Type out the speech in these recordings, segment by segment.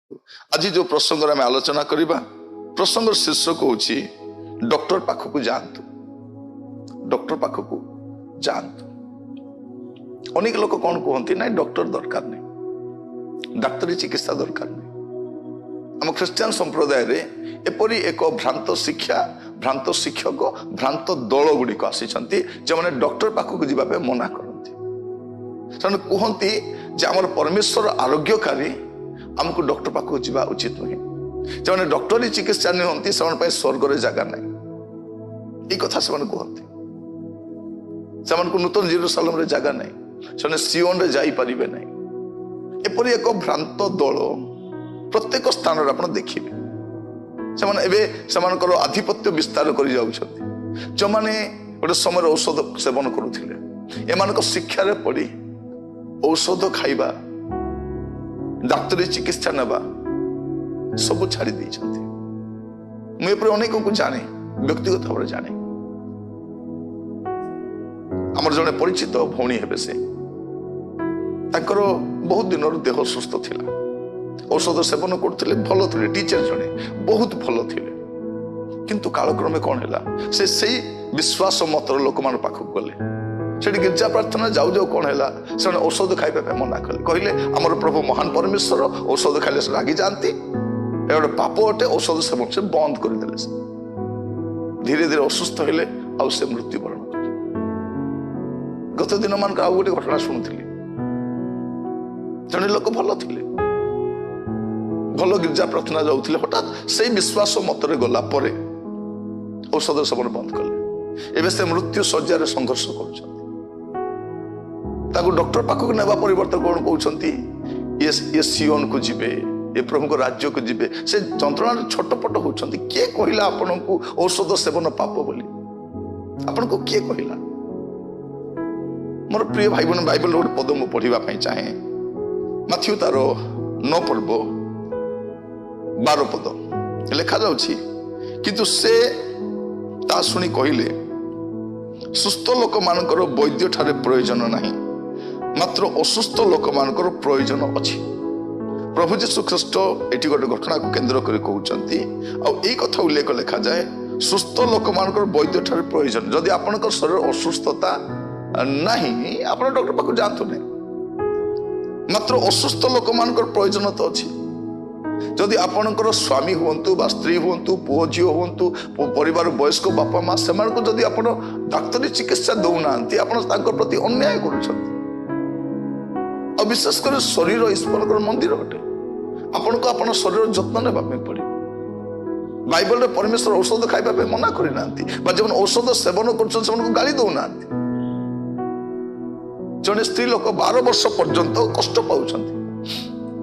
ଆଜି ଯୋଉ ପ୍ରସଙ୍ଗରେ ଆମେ ଆଲୋଚନା କରିବା, ପ୍ରସଙ୍ଗର ଶୀର୍ଷକ ହେଉଛି ଡକ୍ଟର ପାଖକୁ ଯାଆନ୍ତୁ, ଡକ୍ଟର ପାଖକୁ ଯାଆନ୍ତୁ। ଅନେକ ଲୋକ କଣ କୁହନ୍ତି, ନାଇଁ, ଡକ୍ଟର ଦରକାର ନାହିଁ, ଡାକ୍ତରୀ ଚିକିତ୍ସା ଦରକାର ନାହିଁ। ଆମ ଖ୍ରୀଷ୍ଟିଆନ ସମ୍ପ୍ରଦାୟରେ ଏପରି ଏକ ଭ୍ରାନ୍ତ ଶିକ୍ଷା, ଭ୍ରାନ୍ତ ଶିକ୍ଷକ, ଭ୍ରାନ୍ତ ଦଳ ଗୁଡ଼ିକ ଆସିଛନ୍ତି, ଯେଉଁମାନେ ଡକ୍ଟର ପାଖକୁ ଯିବା ପାଇଁ ମନା କରନ୍ତି। ସେମାନେ କୁହନ୍ତି ଯେ ଆମର ପରମେଶ୍ୱର ଆରୋଗ୍ୟକାରୀ, ଆମକୁ ଡକ୍ଟର ପାଖକୁ ଯିବା ଉଚିତ ନୁହେଁ। ଯେଉଁମାନେ ଡକ୍ଟରୀ ଚିକିତ୍ସା ନିଅନ୍ତି, ସେମାନଙ୍କ ପାଇଁ ସ୍ୱର୍ଗରେ ଜାଗା ନାହିଁ। ଏଇ କଥା ସେମାନେ କୁହନ୍ତି। ସେମାନଙ୍କୁ ନୂତନ ଜିରୁସାଲମରେ ଜାଗା ନାହିଁ, ସେମାନେ ସିଓନରେ ଯାଇପାରିବେ ନାହିଁ। ଏପରି ଏକ ଭ୍ରାନ୍ତ ଦଳ ପ୍ରତ୍ୟେକ ସ୍ଥାନରେ ଆପଣ ଦେଖିବେ। ସେମାନେ ଏବେ ସେମାନଙ୍କର ଆଧିପତ୍ୟ ବିସ୍ତାର କରି ଯାଉଛନ୍ତି। ଯେଉଁମାନେ ଗୋଟେ ସମୟରେ ଔଷଧ ସେବନ କରୁଥିଲେ, ଏମାନଙ୍କ ଶିକ୍ଷାରେ ପଡ଼ି ଔଷଧ ଖାଇବା, ଡାକ୍ତରୀ ଚିକିତ୍ସା ନେବା ସବୁ ଛାଡ଼ି ଦେଇଛନ୍ତି। ମୁଁ ଏପରି ଅନେକଙ୍କୁ ଜାଣେ, ବ୍ୟକ୍ତିଗତ ଭାବରେ ଜାଣେ। ଆମର ଜଣେ ପରିଚିତ ଭଉଣୀ ହେବେ ସେ, ତାଙ୍କର ବହୁତ ଦିନରୁ ଦେହ ଅସୁସ୍ଥ ଥିଲା, ଔଷଧ ସେବନ କରୁଥିଲେ, ଭଲ ଥିଲେ, ଟିଚର ଜଣେ, ବହୁତ ଭଲ ଥିଲେ। କିନ୍ତୁ କାଳକ୍ରମେ କଣ ହେଲା, ସେ ସେଇ ବିଶ୍ୱାସ ମତର ଲୋକମାନଙ୍କ ପାଖକୁ ଗଲେ। ସେଠି ଗିର୍ଜା ପ୍ରାର୍ଥନା ଯାଉ ଯାଉ କଣ ହେଲା, ସେମାନେ ଔଷଧ ଖାଇବା ପାଇଁ ମନା କଲେ। କହିଲେ, ଆମର ପ୍ରଭୁ ମହାନ ପରମେଶ୍ୱର, ଔଷଧ ଖାଇଲେ ସେ ରାଗି ଯାଆନ୍ତି, ଏ ଗୋଟେ ପାପ ଅଟେ। ଔଷଧ ସେବନ ସେ ବନ୍ଦ କରିଦେଲେ। ସେ ଧୀରେ ଧୀରେ ଅସୁସ୍ଥ ହେଲେ ଆଉ ସେ ମୃତ୍ୟୁବରଣ କଲେ। ଗତ ଦିନମାନଙ୍କ ଆଉ ଗୋଟେ ଘଟଣା ଶୁଣୁଥିଲି। ଜଣେ ଲୋକ ଭଲ ଥିଲେ, ଭଲ ଗିର୍ଜା ପ୍ରାର୍ଥନା ଯାଉଥିଲେ। ହଠାତ୍ ସେଇ ବିଶ୍ୱାସ ମତରେ ଗଲା ପରେ ଔଷଧ ସେବନ ବନ୍ଦ କଲେ। ଏବେ ସେ ମୃତ୍ୟୁ ଶଯ୍ୟାରେ ସଂଘର୍ଷ କରୁଛନ୍ତି। ତାକୁ ଡକ୍ଟର ପାଖକୁ ନେବା ପରିବର୍ତ୍ତେ କଣ କହୁଛନ୍ତି, ଇଏ ସିଓନକୁ ଯିବେ, ଏ ପ୍ରଭୁଙ୍କ ରାଜ୍ୟକୁ ଯିବେ। ସେ ଯନ୍ତ୍ରଣାରେ ଛଟପଟ ହଉଛନ୍ତି। କିଏ କହିଲା ଆପଣଙ୍କୁ ଔଷଧ ସେବନ ପାପ ବୋଲି? ଆପଣଙ୍କୁ କିଏ କହିଲା? ମୋର ପ୍ରିୟ ଭାଇ ଭଉଣୀ, ବାଇବଲର ଗୋଟେ ପଦ ମୁଁ ପଢିବା ପାଇଁ ଚାହେଁ। ମାଥିଉ ତାର 9 ପର୍ବ 12 ପଦ ଲେଖାଯାଉଛି, କିନ୍ତୁ ସେ ତା ଶୁଣି କହିଲେ, ସୁସ୍ଥ ଲୋକମାନଙ୍କର ବୈଦ୍ୟ ଠାରେ ପ୍ରୟୋଜନ ନାହିଁ, ମାତ୍ର ଅସୁସ୍ଥ ଲୋକମାନଙ୍କର ପ୍ରୟୋଜନ ଅଛି। ପ୍ରଭୁ ଯୀଶୁ ଖ୍ରୀଷ୍ଟ ଏଠି ଗୋଟେ ଘଟଣାକୁ କେନ୍ଦ୍ର କରି କହୁଛନ୍ତି ଆଉ ଏଇ କଥା ଉଲ୍ଲେଖ ଲେଖାଯାଏ, ସୁସ୍ଥ ଲୋକମାନଙ୍କର ବୈଦ୍ୟ ଠାରେ ପ୍ରୟୋଜନ। ଯଦି ଆପଣଙ୍କ ଶରୀର ଅସୁସ୍ଥତା ନାହିଁ, ଆପଣ ଡକ୍ଟର ପାଖକୁ ଯାଆନ୍ତୁ ନାହିଁ। ମାତ୍ର ଅସୁସ୍ଥ ଲୋକମାନଙ୍କର ପ୍ରୟୋଜନ ତ ଅଛି। ଯଦି ଆପଣଙ୍କର ସ୍ୱାମୀ ହୁଅନ୍ତୁ ବା ସ୍ତ୍ରୀ ହୁଅନ୍ତୁ, ପୁଅ ଝିଅ ହୁଅନ୍ତୁ, ପରିବାର ବୟସ୍କ ବାପା ମା, ସେମାନଙ୍କୁ ଯଦି ଆପଣ ଡାକ୍ତରୀ ଚିକିତ୍ସା ଦଉନାହାନ୍ତି, ଆପଣ ତାଙ୍କ ପ୍ରତି ଅନ୍ୟାୟ କରୁଛନ୍ତି। ଆଉ ବିଶେଷ କରି ଶରୀର ଈଶ୍ୱରଙ୍କର ମନ୍ଦିର ଅଟେ। ଆପଣଙ୍କୁ ଆପଣ ଶରୀରର ଯତ୍ନ ନେବା ପାଇଁ ପଡିବ। ବାଇବଲରେ ପରମେଶ୍ୱର ଔଷଧ ଖାଇବା ପାଇଁ ମନା କରିନାହାନ୍ତି ବା ଯେଉଁମାନେ ଔଷଧ ସେବନ କରୁଛନ୍ତି, ସେମାନଙ୍କୁ ଗାଳି ଦଉନାହାନ୍ତି। ଜଣେ ସ୍ତ୍ରୀ ଲୋକ 12 ବର୍ଷ ପର୍ଯ୍ୟନ୍ତ କଷ୍ଟ ପାଉଛନ୍ତି,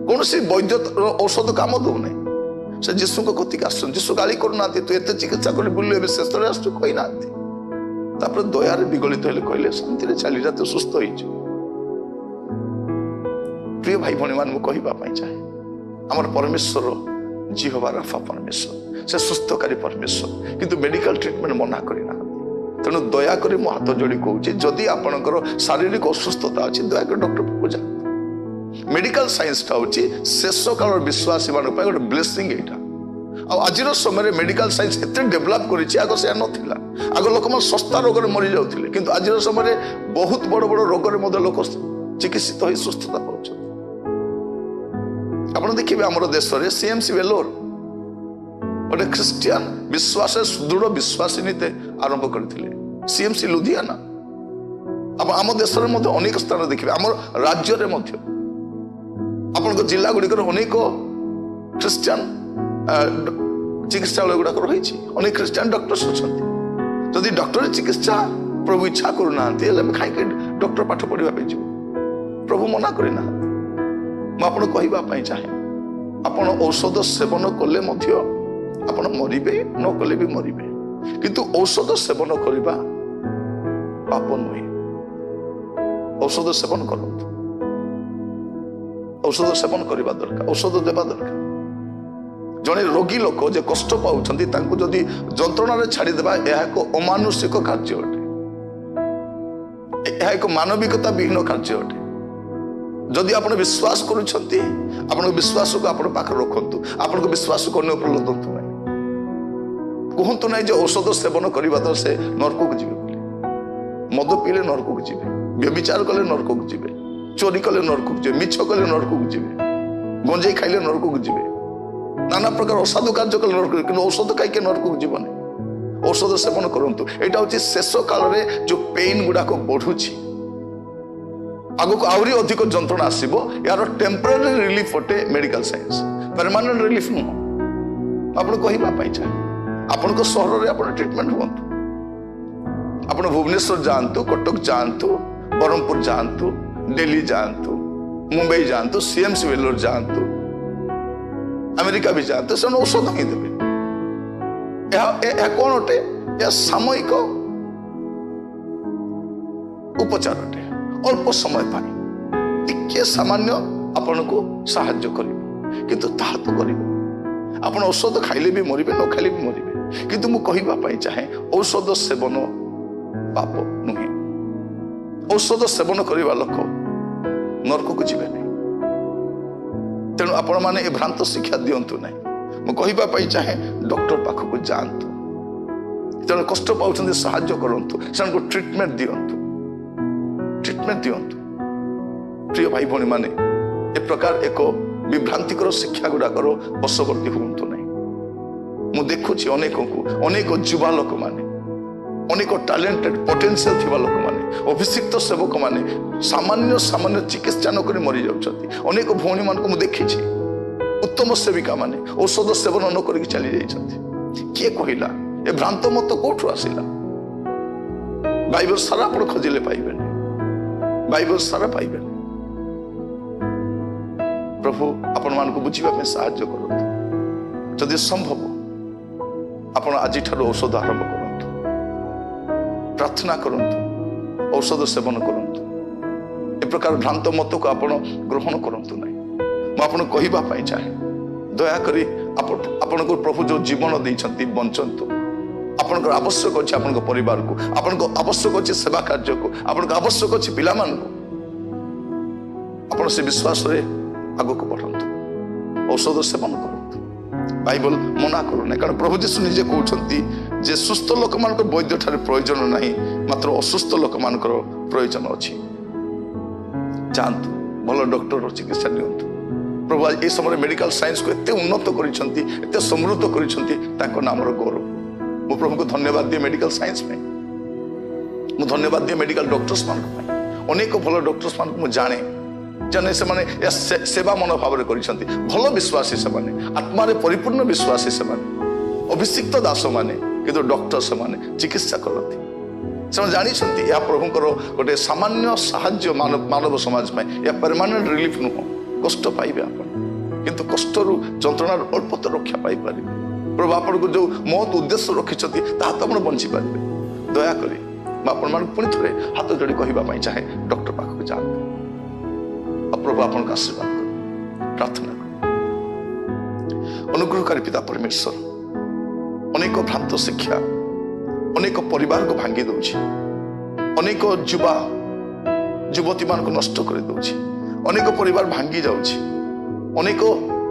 କୌଣସି ବୈଦ୍ୟ ଔଷଧ କାମ ଦଉନାହିଁ। ସେ ଯୀଶୁଙ୍କ କତିକି ଆସୁଛନ୍ତି। ଯୀଶୁ ଗାଳି କରୁନାହାନ୍ତି, ତୁ ଏତେ ଚିକିତ୍ସା କରି ବୁଲିଲୁ, ଏବେ ଶେଷରେ ଆସୁଛୁ, କହିନାହାନ୍ତି। ତାପରେ ଦୟାରେ ବିଗଳିତ ହେଲେ, କହିଲେ, ଶାନ୍ତିରେ ଚାଲି ଯା, ତୁ ସୁସ୍ଥ ହେଇଛୁ। ପ୍ରିୟ ଭାଇ ଭଉଣୀ ମାନେ, ମୁଁ କହିବା ପାଇଁ ଚାହେଁ, ଆମର ପରମେଶ୍ୱର ଯିହୋବା ରାଫା ପରମେଶ୍ୱର, ସେ ସୁସ୍ଥକାରୀ ପରମେଶ୍ୱର, କିନ୍ତୁ ମେଡିକାଲ ଟ୍ରିଟମେଣ୍ଟ ମନା କରିନାହାନ୍ତି। ତେଣୁ ଦୟାକରି ମୁଁ ହାତ ଯୋଡ଼ି କହୁଛି, ଯଦି ଆପଣଙ୍କର ଶାରୀରିକ ଅସୁସ୍ଥତା ଅଛି, ଦୟାକରି ଡକ୍ଟର ପାଖକୁ ଯାଆନ୍ତୁ। ମେଡିକାଲ ସାଇନ୍ସଟା ହଉଛି ଶେଷ କାଳର ବିଶ୍ୱାସୀ ମାନଙ୍କ ପାଇଁ ଗୋଟେ ବ୍ଲେସିଂ ଏଇଟା। ଆଉ ଆଜିର ସମୟରେ ମେଡିକାଲ ସାଇନ୍ସ ଏତେ ଡେଭଲପ କରିଛି, ଆଗ ସେୟା ନଥିଲା। ଆଗ ଲୋକମାନେ ଶସ୍ତା ରୋଗରେ ମରିଯାଉଥିଲେ, କିନ୍ତୁ ଆଜିର ସମୟରେ ବହୁତ ବଡ ବଡ ରୋଗରେ ମଧ୍ୟ ଲୋକ ଚିକିତ୍ସିତ ହୋଇ ସୁସ୍ଥତା ପାଉଛନ୍ତି। ଆପଣ ଦେଖିବେ, ଆମର ଦେଶରେ ସିଏମସି ଭେଲୋର ଗୋଟେ ଖ୍ରୀଷ୍ଟିଆନ ବିଶ୍ୱାସ, ସୁଦୃଢ ବିଶ୍ୱାସୀ ନୀତି ଆରମ୍ଭ କରିଥିଲେ। ସିଏମସି ଲୁଧିଆନା, ଆପଣ ଆମ ଦେଶରେ ମଧ୍ୟ ଅନେକ ସ୍ଥାନ ଦେଖିବେ, ଆମର ରାଜ୍ୟରେ ମଧ୍ୟ ଆପଣଙ୍କ ଜିଲ୍ଲା ଗୁଡ଼ିକରେ ଅନେକ ଖ୍ରୀଷ୍ଟିଆନ ଚିକିତ୍ସାଳୟ ଗୁଡାକ ରହିଛି, ଅନେକ ଖ୍ରୀଷ୍ଟିଆନ ଡକ୍ଟର୍ସ ଅଛନ୍ତି। ଯଦି ଡକ୍ଟରୀ ଚିକିତ୍ସା ପ୍ରଭୁ ଇଚ୍ଛା କରୁନାହାନ୍ତି, ହେଲେ ଆମେ କାହିଁକି ଡକ୍ଟର ପାଠ ପଢିବା ପାଇଁ ଯିବୁ? ପ୍ରଭୁ ମନା କରିନାହାନ୍ତି। ମୁଁ ଆପଣଙ୍କୁ କହିବା ପାଇଁ ଚାହେଁ, ଆପଣ ଔଷଧ ସେବନ କଲେ ମଧ୍ୟ ଆପଣ ମରିବେ, ନ କଲେ ବି ମରିବେ। କିନ୍ତୁ ଔଷଧ ସେବନ କରିବା ପାପ ନୁହେଁ। ଔଷଧ ସେବନ କରନ୍ତୁ, ଔଷଧ ସେବନ କରିବା ଦରକାର, ଔଷଧ ଦେବା ଦରକାର। ଜଣେ ରୋଗୀ ଲୋକ ଯେ କଷ୍ଟ ପାଉଛନ୍ତି, ତାଙ୍କୁ ଯଦି ଯନ୍ତ୍ରଣାରେ ଛାଡ଼ିଦେବା, ଏହା ଏକ ଅମାନୁଷିକ କାର୍ଯ୍ୟ ଅଟେ, ଏହା ଏକ ମାନବିକତା ବିହୀନ କାର୍ଯ୍ୟ ଅଟେ। ଯଦି ଆପଣ ବିଶ୍ୱାସ କରୁଛନ୍ତି, ଆପଣଙ୍କ ବିଶ୍ୱାସକୁ ଆପଣ ପାଖରେ ରଖନ୍ତୁ, ଆପଣଙ୍କ ବିଶ୍ୱାସକୁ ଅନ୍ୟ ଉପରେ ଲଦନ୍ତୁ ନାହିଁ। କୁହନ୍ତୁ ନାହିଁ ଯେ ଔଷଧ ସେବନ କରିବା ତ ସେ ନରକକୁ ଯିବେ ବୋଲି। ମଦ ପିଇଲେ ନରକକୁ ଯିବେ, ବ୍ୟଭିଚାର କଲେ ନରକକୁ ଯିବେ, ଚୋରି କଲେ ନରକକୁ ଯିବେ, ମିଛ କଲେ ନରକକୁ ଯିବେ, ଗଞ୍ଜେଇ ଖାଇଲେ ନରକକୁ ଯିବେ, ନାନା ପ୍ରକାର ଅସାଧୁ କାର୍ଯ୍ୟ କଲେ ନରକକୁ, କିନ୍ତୁ ଔଷଧ ଖାଇକି ନରକକୁ ଯିବନି। ଔଷଧ ସେବନ କରନ୍ତୁ। ଏଇଟା ହଉଛି ଶେଷ କାଳରେ ଯୋଉ ପେନ୍ ଗୁଡାକ ବଢୁଛି, ଆଗକୁ ଆହୁରି ଅଧିକ ଯନ୍ତ୍ରଣା ଆସିବ, ଏହାର ଟେମ୍ପୋରାରୀ ରିଲିଫ ଅଟେ ମେଡିକାଲ ସାଇନ୍ସ, ପରମାନେଣ୍ଟ ରିଲିଫ ନୁହଁ। ଆପଣ କହିବା ପାଇଁ ଚାହେଁ, ଆପଣଙ୍କ ସହରରେ ଆପଣ ଟ୍ରିଟମେଣ୍ଟ ହୁଅନ୍ତୁ। ଆପଣ ଭୁବନେଶ୍ୱର ଯାଆନ୍ତୁ, କଟକ ଯାଆନ୍ତୁ, ବ୍ରହ୍ମପୁର ଯାଆନ୍ତୁ, ଦିଲ୍ଲୀ ଯାଆନ୍ତୁ, ମୁମ୍ବାଇ ଯାଆନ୍ତୁ, ସିଏମସି ଭେଲୋର ଯାଆନ୍ତୁ, ଆମେରିକା ବି ଯାଆନ୍ତୁ, ସେମାନେ ଔଷଧ ହିଁ ଦେବେ। ଏହା କଣ ଅଟେ? ଏହା ସାମୟିକ ଉପଚାର ଅଟେ, ଅଳ୍ପ ସମୟ ପାଇଁ ଟିକେ ସାମାନ୍ୟ ଆପଣଙ୍କୁ ସାହାଯ୍ୟ କରିବ, କିନ୍ତୁ ତାହା ତ କରିବ। ଆପଣ ଔଷଧ ଖାଇଲେ ବି ମରିବେ, ନ ଖାଇଲେ ବି ମରିବେ। କିନ୍ତୁ ମୁଁ କହିବା ପାଇଁ ଚାହେଁ, ଔଷଧ ସେବନ ପାପ ନୁହେଁ। ଔଷଧ ସେବନ କରିବା ଲୋକ ନରକକୁ ଯିବେ ନାହିଁ। ତେଣୁ ଆପଣମାନେ ଏ ଭ୍ରାନ୍ତ ଶିକ୍ଷା ଦିଅନ୍ତୁ ନାହିଁ। ମୁଁ କହିବା ପାଇଁ ଚାହେଁ, ଡକ୍ଟର ପାଖକୁ ଯାଆନ୍ତୁ। ତେଣୁ କଷ୍ଟ ପାଉଛନ୍ତି, ସାହାଯ୍ୟ କରନ୍ତୁ, ସେମାନଙ୍କୁ ଟ୍ରିଟମେଣ୍ଟ ଦିଅନ୍ତୁ, ଟ୍ରିଟମେଣ୍ଟ ଦିଅନ୍ତୁ। ପ୍ରିୟ ଭାଇ ଭଉଣୀମାନେ, ଏ ପ୍ରକାର ଏକ ବିଭ୍ରାନ୍ତିକର ଶିକ୍ଷା ଗୁଡାକର ବଶବର୍ତ୍ତୀ ହୁଅନ୍ତୁ ନାହିଁ। ମୁଁ ଦେଖୁଛି ଅନେକଙ୍କୁ, ଅନେକ ଯୁବା ଲୋକମାନେ, ଅନେକ ଟ୍ୟାଲେଣ୍ଟେଡ ପଟେନ୍ସିଆଲ ଥିବା ଲୋକମାନେ, ଅଭିଷିକ୍ତ ସେବକମାନେ ସାମାନ୍ୟ ସାମାନ୍ୟ ଚିକିତ୍ସା ନ କରି ମରିଯାଉଛନ୍ତି। ଅନେକ ଭଉଣୀମାନଙ୍କୁ ମୁଁ ଦେଖିଛି, ଉତ୍ତମ ସେବିକା ମାନେ ଔଷଧ ସେବନ ନ କରିକି ଚାଲି ଯାଇଛନ୍ତି। କିଏ କହିଲା? ଏ ଭ୍ରାନ୍ତ ମତ କୋଉଠୁ ଆସିଲା? ବାଇବଲ ସାରା ଆପଣ ଖୋଜିଲେ ପାଇବେନି, ବାଇବଲ ସାରା ପାଇବେନି। ପ୍ରଭୁ ଆପଣମାନଙ୍କୁ ବୁଝିବା ପାଇଁ ସାହାଯ୍ୟ କରନ୍ତୁ। ଯଦି ସମ୍ଭବ, ଆପଣ ଆଜିଠାରୁ ଔଷଧ ଆରମ୍ଭ କରନ୍ତୁ, ପ୍ରାର୍ଥନା କରନ୍ତୁ, ଔଷଧ ସେବନ କରନ୍ତୁ। ଏ ପ୍ରକାର ଭ୍ରାନ୍ତ ମତକୁ ଆପଣ ଗ୍ରହଣ କରନ୍ତୁ ନାହିଁ। ମୁଁ ଆପଣଙ୍କୁ କହିବା ପାଇଁ ଚାହେଁ, ଦୟାକରି ଆପଣଙ୍କୁ ପ୍ରଭୁ ଯୋଉ ଜୀବନ ଦେଇଛନ୍ତି, ବଞ୍ଚନ୍ତୁ। ଆପଣଙ୍କର ଆବଶ୍ୟକ ଅଛି ଆପଣଙ୍କ ପରିବାରକୁ, ଆପଣଙ୍କ ଆବଶ୍ୟକ ଅଛି ସେବା କାର୍ଯ୍ୟକୁ, ଆପଣଙ୍କ ଆବଶ୍ୟକ ଅଛି ପିଲାମାନଙ୍କୁ। ଆପଣ ସେ ବିଶ୍ୱାସରେ ଆଗକୁ ବଢ଼ନ୍ତୁ, ଔଷଧ ସେବନ କରନ୍ତୁ। ବାଇବଲ ମନା କରୁନାହିଁ, କାରଣ ପ୍ରଭୁ ଯୀଶୁ ନିଜେ କହୁଛନ୍ତି ଯେ ସୁସ୍ଥ ଲୋକମାନଙ୍କ ବୈଦ୍ୟ ଠାରେ ପ୍ରୟୋଜନ ନାହିଁ, ମାତ୍ର ଅସୁସ୍ଥ ଲୋକମାନଙ୍କର ପ୍ରୟୋଜନ ଅଛି। ଯାଆନ୍ତୁ, ଭଲ ଡକ୍ଟରର ଚିକିତ୍ସା ନିଅନ୍ତୁ। ପ୍ରଭୁ ଆଜି ଏହି ସମୟରେ ମେଡିକାଲ ସାଇନ୍ସକୁ ଏତେ ଉନ୍ନତ କରିଛନ୍ତି, ଏତେ ସମୃଦ୍ଧ କରିଛନ୍ତି, ତାଙ୍କ ନାମର ଗୌରବ। ମୁଁ ପ୍ରଭୁଙ୍କୁ ଧନ୍ୟବାଦ ଦିଏ ମେଡିକାଲ ସାଇନ୍ସ ପାଇଁ, ମୁଁ ଧନ୍ୟବାଦ ଦିଏ ମେଡିକାଲ ଡକ୍ଟର୍ସ ମାନଙ୍କ ପାଇଁ। ଅନେକ ଭଲ ଡକ୍ଟର୍ସ ମାନଙ୍କୁ ମୁଁ ଜାଣେ, ଜାଣେ ସେମାନେ ଏହା ସେବା ମନୋଭାବରେ କରିଛନ୍ତି। ଭଲ ବିଶ୍ୱାସୀ ସେମାନେ, ଆତ୍ମାରେ ପରିପୂର୍ଣ୍ଣ ବିଶ୍ୱାସୀ ସେମାନେ, ଅଭିଷିକ୍ତ ଦାସମାନେ, କିନ୍ତୁ ଡକ୍ଟର ସେମାନେ ଚିକିତ୍ସା କରନ୍ତି। ସେମାନେ ଜାଣିଛନ୍ତି ଏହା ପ୍ରଭୁଙ୍କର ଗୋଟେ ସାମାନ୍ୟ ସାହାଯ୍ୟ ମାନବ ସମାଜ ପାଇଁ, ଏହା ପରମାନେଣ୍ଟ ରିଲିଫ ନୁହଁ। କଷ୍ଟ ପାଇବେ ଆପଣ, କିନ୍ତୁ କଷ୍ଟରୁ ଯନ୍ତ୍ରଣାରୁ ଅଳ୍ପ ତ ରକ୍ଷା ପାଇପାରିବେ। ପ୍ରଭୁ ଆପଣଙ୍କୁ ଯୋଉ ମହତ ଉଦ୍ଦେଶ୍ୟ ରଖିଛନ୍ତି, ତାହା ତ ଆପଣ ବଞ୍ଚିପାରିବେ। ଦୟାକରି ମୁଁ ଆପଣମାନଙ୍କୁ ପୁଣି ଥରେ ହାତ ଯୋଡ଼ି କହିବା ପାଇଁ ଚାହେଁ, ଡକ୍ଟର ପାଖକୁ ଯାଆନ୍ତୁ ଆଉ ପ୍ରଭୁ ଆପଣଙ୍କୁ ଆଶୀର୍ବାଦ କରନ୍ତୁ। ପ୍ରାର୍ଥନା କରୁ। ଅନୁଗ୍ରହକାରୀ ପିତା ପରମେଶ୍ୱର, ଅନେକ ଭ୍ରାନ୍ତ ଶିକ୍ଷା ଅନେକ ପରିବାରକୁ ଭାଙ୍ଗି ଦଉଛି, ଅନେକ ଯୁବା ଯୁବତୀମାନଙ୍କୁ ନଷ୍ଟ କରିଦଉଛି, ଅନେକ ପରିବାର ଭାଙ୍ଗି ଯାଉଛି, ଅନେକ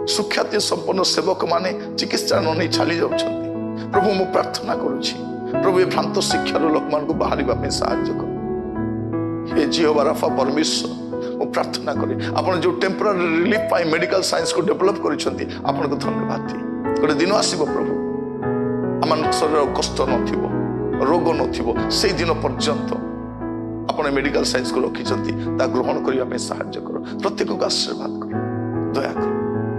ସୁଖ୍ୟାତି ସମ୍ପନ୍ନ ସେବକମାନେ ଚିକିତ୍ସା ନ ନେଇ ଚାଲି ଯାଉଛନ୍ତି। ପ୍ରଭୁ, ମୁଁ ପ୍ରାର୍ଥନା କରୁଛି, ପ୍ରଭୁ, ଏ ଭ୍ରାନ୍ତ ଶିକ୍ଷାରୁ ଲୋକମାନଙ୍କୁ ବାହାରିବା ପାଇଁ ସାହାଯ୍ୟ କର। ହେ ଯିହୋବା ରାଫା ପରମେଶ୍ୱର, ମୁଁ ପ୍ରାର୍ଥନା କରେ, ଆପଣ ଯୋଉ ଟେମ୍ପୋରାରୀ ରିଲିଫ ପାଇଁ ମେଡିକାଲ ସାଇନ୍ସକୁ ଡେଭଲପ କରିଛନ୍ତି, ଆପଣଙ୍କୁ ଧନ୍ୟବାଦ ଦିଏ। ଗୋଟେ ଦିନ ଆସିବ ପ୍ରଭୁ, ଆମମାନଙ୍କ ଶରୀର କଷ୍ଟ ନଥିବ, ରୋଗ ନଥିବ। ସେଇ ଦିନ ପର୍ଯ୍ୟନ୍ତ ଆପଣ ମେଡିକାଲ ସାଇନ୍ସକୁ ରଖିଛନ୍ତି, ତା ଗ୍ରହଣ କରିବା ପାଇଁ ସାହାଯ୍ୟ କର। ପ୍ରତ୍ୟେକଙ୍କୁ ଆଶୀର୍ବାଦ କର, ଦୟା କର।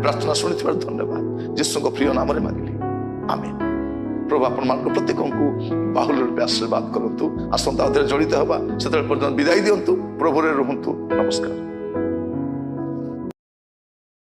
ପ୍ରାର୍ଥନା ଶୁଣିଥିବାରୁ ଧନ୍ୟବାଦ। ଯୀଶୁଙ୍କ ପ୍ରିୟ ନାମରେ ମାଗିଲି, ଆମେନ୍। ପ୍ରଭୁ ଆପଣମାନଙ୍କ ପ୍ରତ୍ୟେକଙ୍କୁ ବାହୁଲ ରୂପେ ଆଶୀର୍ବାଦ କରନ୍ତୁ। ଆସନ୍ତା ଅଧ୍ୟାୟରେ ଜଡ଼ିତ ହେବା, ସେତେବେଳେ ପର୍ଯ୍ୟନ୍ତ ବିଦାୟ ଦିଅନ୍ତୁ। ପ୍ରଭୁରେ ରୁହନ୍ତୁ। ନମସ୍କାର।